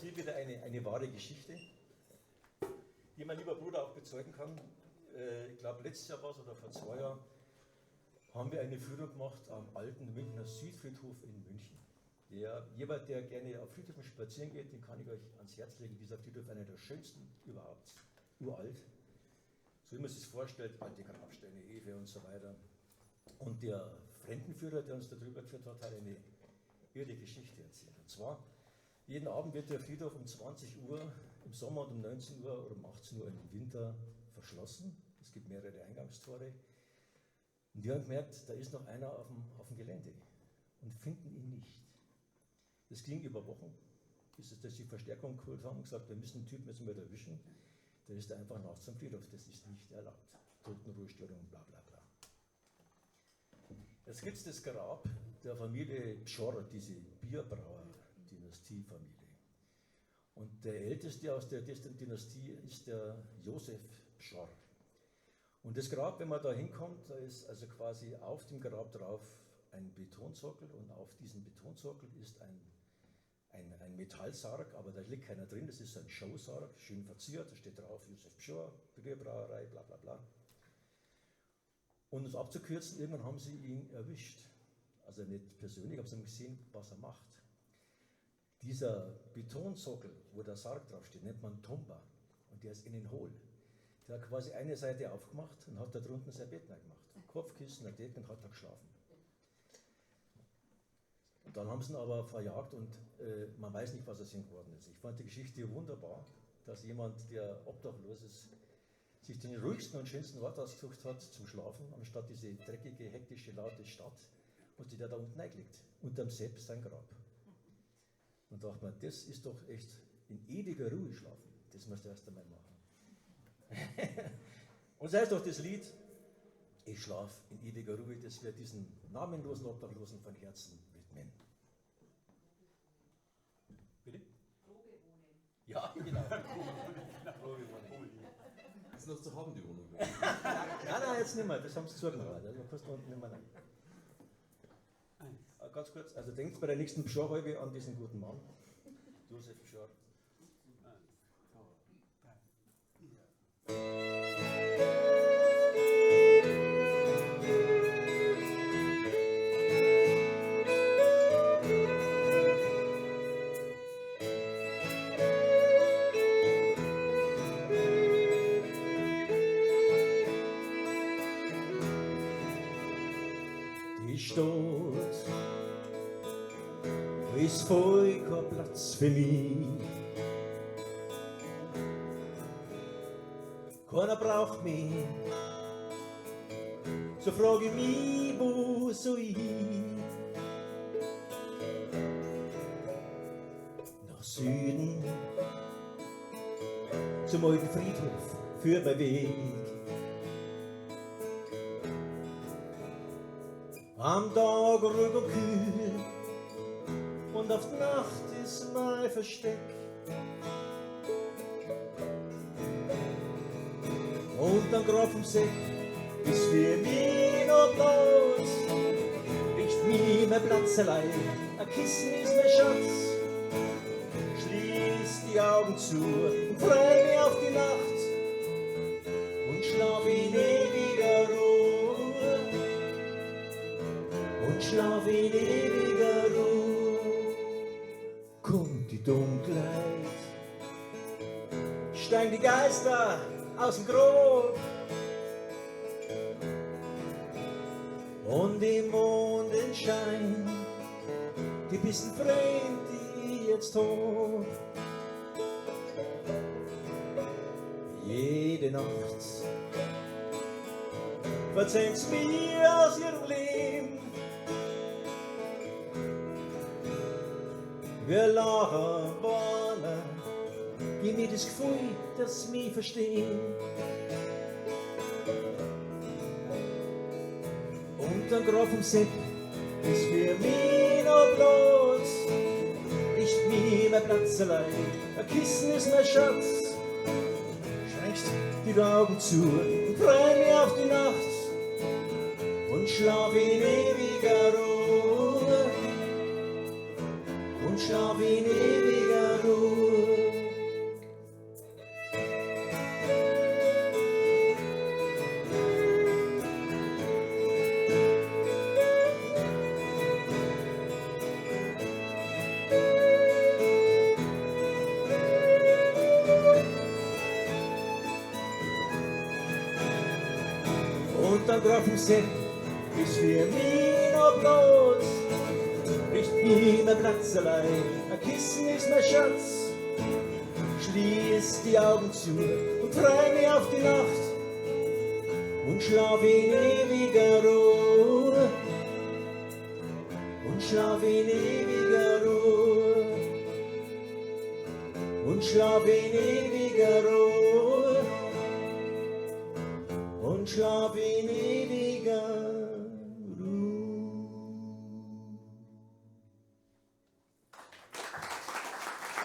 Hier wieder eine wahre Geschichte, die mein lieber Bruder auch bezeugen kann. Ich glaube, letztes Jahr war es oder vor 2 Jahren, haben wir eine Führung gemacht am alten Münchner Südfriedhof in München. Jemand, der gerne auf Friedhöfen spazieren geht, den kann ich euch ans Herz legen. Dieser Friedhof ist einer der schönsten überhaupt. Uralt. So wie man sich vorstellt, alte Grabsteine, Efe und so weiter. Und der Fremdenführer, der uns da drüber geführt hat, hat eine irre Geschichte erzählt. Und zwar, jeden Abend wird der Friedhof um 20 Uhr im Sommer und um 19 Uhr oder um 18 Uhr im Winter verschlossen. Es gibt mehrere Eingangstore. Und die haben gemerkt, da ist noch einer auf dem Gelände und finden ihn nicht. Das ging über Wochen, bis es, dass sie Verstärkung geholt haben und gesagt, wir müssen den Typen jetzt mal erwischen. Der ist da einfach nachts am Friedhof, das ist nicht erlaubt. Totenruhestörung, bla bla bla. Jetzt gibt's das Grab der Familie Pschorr, diese Bierbrauer-Dynastiefamilie. Und der älteste aus der Dynastie ist der Josef Pschorr. Und das Grab, wenn man da hinkommt, da ist also quasi auf dem Grab drauf ein Betonsockel und auf diesem Betonsockel ist ein Metallsarg, aber da liegt keiner drin, das ist ein Showsarg, schön verziert, da steht drauf Josef Pschorr, Bierbrauerei, bla bla bla. Und um es abzukürzen, irgendwann haben sie ihn erwischt. Also nicht persönlich, aber sie haben gesehen, was er macht. Dieser Betonsockel, wo der Sarg draufsteht, nennt man Tomba und der ist innen hohl. Der hat quasi eine Seite aufgemacht und hat da drunten sein Bett gemacht. Kopfkissen, eine Decke und hat da geschlafen. Und dann haben sie ihn aber verjagt und man weiß nicht, was aus ihm geworden ist. Ich fand die Geschichte wunderbar, dass jemand, der obdachlos ist, sich den ruhigsten und schönsten Ort ausgesucht hat zum Schlafen, anstatt diese dreckige, hektische, laute Stadt, und sich der da unten eingelegt, unterm Sepp sein Grab. Und dachte man, das ist doch echt in ewiger Ruhe schlafen. Das musst du erst einmal machen. Und sei es doch das Lied, ich schlaf in ewiger Ruhe, das wir diesen namenlosen Obdachlosen von Herzen widmen. Bitte? Probewohnen. Ja, genau. Probewohnen. Das ist noch zu haben, die Wohnung. Nein, nein, jetzt nicht mehr, das haben sie zugemacht. Also, man kann unten nicht mehr rein. Ganz kurz, also denkt bei der nächsten Pschorrhäube an diesen guten Mann, Josef Pschorr. 1, 2, 3, 4. Die Stadt ist voll kein Platz für mich. Keiner braucht mich, so frage ich mich, wo soll ich hin? Nach Süden, zum alten Friedhof für mein Weg. Am Tag ruhig und kühl und auf die Nacht ist mein Versteck. Und am Grab vom Sepp ist für mich noch Platz. Nicht mir mein Platz allein, ein Kissen ist mein Schatz. Schließ die Augen zu und freu mich auf die Nacht und schlaf in ewiger Ruhe. Und schlaf in ewiger Ruhe. Kommt die Dunkelheit, steigen die Geister aus dem Grab und im Mondenschein die bisschen Freund, die ich jetzt hab. Jede Nacht verzeihen's mir aus ihrem Leben. Wir lachen wollen, gib mir das Gefühl, dass sie mich verstehen. Und dann Grab vom Sepp ist für mich noch Platz. Nicht mir mein Platz allein, ein Kissen ist mein Schatz. Schränkst die Augen zu und freu mich auf die Nacht und schlaf in ewiger Ruhe. Und schlaf in ewiger Ruhe. dann Grafen Sepp ist für mich noch Platz. Richt mir mein Platz allein, ein Kissen ist mein Schatz. Schließ die Augen zu und freu mich auf die Nacht und schlaf in ewiger Ruhe. Und schlaf in ewiger Ruhe. Und schlaf in ewiger Ruhe. Und schlaf in ewiger Ruhe.